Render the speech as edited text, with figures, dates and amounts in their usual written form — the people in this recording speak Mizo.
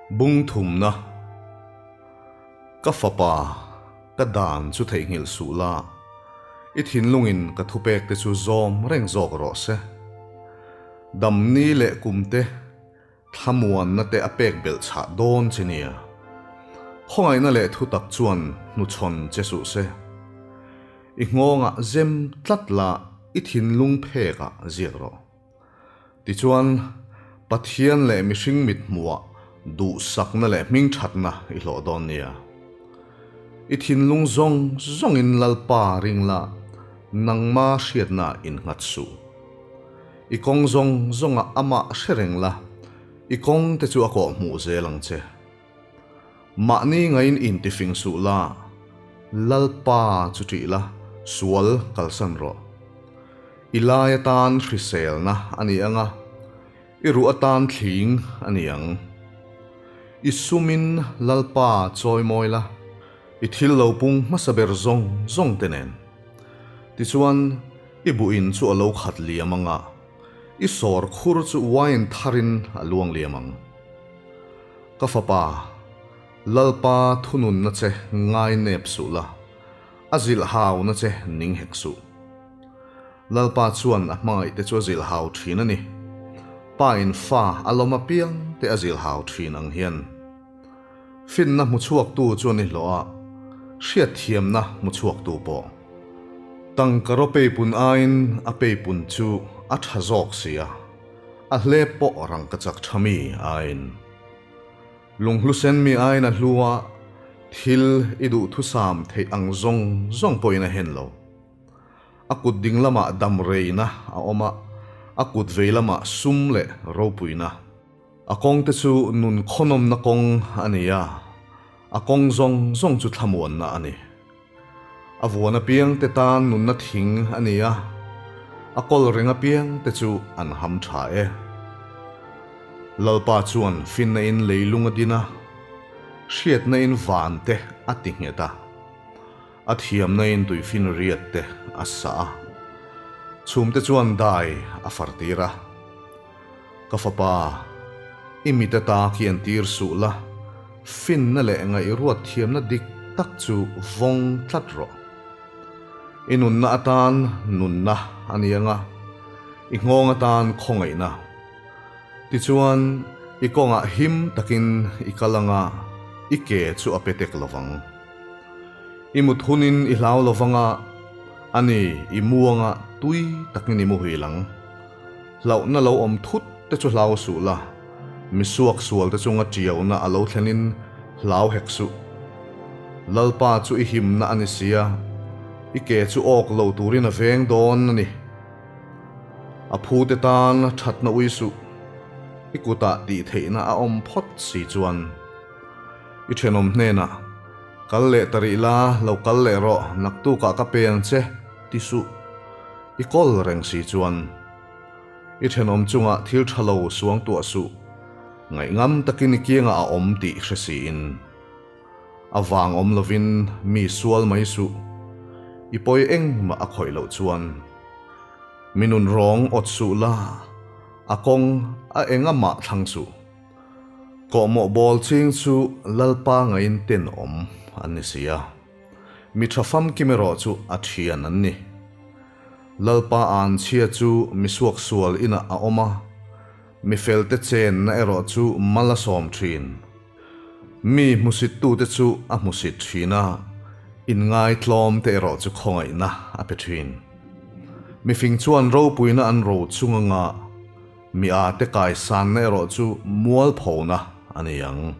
Bung thumna, Ka fapa, ka dan chu theihnghilh suh la, i thinlungin ka thupekte chu zawm reng zawk rawh se. Damni leh kumte thlamuanna te a pek belh chhah dawn che nia. Khawngaihna leh thutak chuan hnuchhawn che suh se. I nghawngah zem tlat la i thinlung phekah ziak rawh. Tichuan, Pathian leh mihring mithmuhah duhsakna leh hmingthatna i hlawh dawn nia. I thinlung zawng zawngin Lalpa ring la, nangma hriatna innghat suh. I kawng zawng zawngah amah hre reng la, i kawng te chu a kawh hmuh zel ang che. Mahni ngaiin intifing suh la, Lalpa chu ṭih la, sual kalsan rawh. I lai atan hriselna a ni ang a, i ruh atan thling a ni ang. I sumin Lalpa chawimawi la, i thil lo pung hmasa ber zawng zawng te nen. Tichuan, i buhin chu a lo khat liam ang a, i sawr khur chu wine tharin a luang liam ang. Ka fapa, Lalpa thununna che ngai nep suh la, a zilh hauna che ning hek suh. Lalpa chuan a hmangaih te chu a zilh hau thin a ni. Pa in fa a lawm apiang te a zilh hau thin ang hian. Finna hmu chhuaktu chu a ni hlawh a, hriatthiamna hmu chhuaktu pawh. Tangka raw peipun aiin a peipun chu a tha zawk si a. A hlep pawh rangkachak tha mi aiin. Lunghlusen mi aiin a hlu a, thil i duhthusam theih ang zawng zawng pawhin a hen lo. A kut ding lamah dam reina a awm a, a kut vei lamah sum leh ropuina. A kawng te chu nun khawnawmna kawng a ni a, a kawng zawng zawng chu thlamuanna a ni. A vuan apiang te tan nunna thing a ni a, a kawl reng apiang te chu an ham tha e. Lalpa chuan finna in leilung a din a, hriatna in van te a ti nghet a, a thiamna in tuifin riat te a sa a, chhum te chuan dai a far tir a. Ka fapa, i mit ata khi an tir suh la, finna leh ngaihruat thiamna dik tak chu vawng tlat rawh. I nunna atan nunna a ni ang a, i nghawng atan khawngaihna. Tichuan, i kawngah him takin i kal ang a, i ke chu a pe tek lo vang. I mut hunin i hlau lo vang a, ani i muanga tui takin i muhil ang. Hlauhna lo awm thut te chu hlau suh la, mi suak sual te chunga tiauna a lo thlenin hlau hek suh. Lalpa chu i himna a ni sia, i ke chu awk lo turin a veng dawn a ni. A phu te tan thatna ui suh, i kutah tih theihna a awm phawt si chuan. I thenawm hnenah, Kal leh ta rih la, lo kal leh rawh, naktukah ka pe ang che, ti suh. I kawl reng si chuan i thenawm chungah thil tha lo suang tuah suh, ngaihngam takin i kiangah a awm tih hre siin. A vang awm lovin mi sual mai suh, i pawi engmah a khawih loh chuan. Mi nun rawng awt suh la, a kawng a engamah thlang suh. Kawhmawh bawl ching chu Lalpa ngaiin tenawm an ni si a. Mi tha famkim erawh chu a thian an ni. Lalpa anchhia chu mi suaksual inah a awm a, mi felte chenna erawh chu mal a sawm thin. Mi hmusittute chu a hmusit thin a, inngaitlawmte erawh chu khawngaihna a pe thin. Mi fing chuan ropuina an ro chung anga mi ate kaisanna erawh chu mualphona a ni ang.